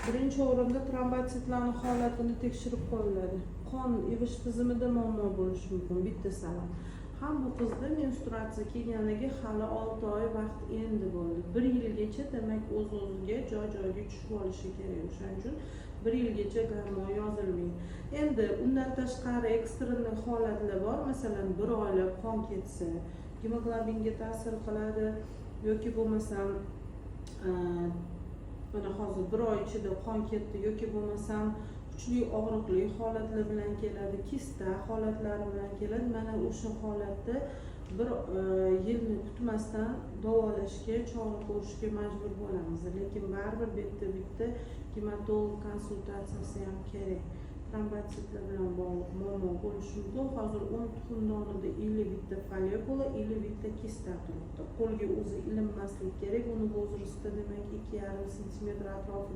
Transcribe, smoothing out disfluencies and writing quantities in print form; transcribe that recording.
Birinchi o'rinda trombotsitlarni holatini tekshirib qo'yiladi. Qon yig'ish tizimida muammo bo'lishi mumkin, bitta sabab. Ham bu qizda menstruatsiya kelganiga hali 6 oy vaqt endi bo'ldi. Bir yilgacha, demak, o'z o'ziga joy joyiga tushib olishi kerak. O'shaning uchun bir yilgacha gormon yozilmaydi. Endi undan tashqari экстренный holatlar bor. Masalan, bir oylab qon ketsa, gemoglobinga ta'sir qiladi yoki bo'lmasam mana hozir bir oy ichida qon ketdi yoki bo'lmasam kuchli og'riqli holatlar bilan keladi, kista holatlari bilan keladi. Mana o'sha holatda bir yilni kutmasdan davolashga, chora ko'rishga majbur bo'lamiz. Lekin baribir bu yerda bitta gematolog konsultatsiyasi ham kerak. Trombotsitlar bilan bog'liq muammo bo'lishi mumkin. Hozir o'ng tuxumdonida или bitta follikula, или bitta kista turibdi. Qo'lga o'zi ilinmaslik kerak. Uni возраст i, demak, 2,5 sentimetr atrofida.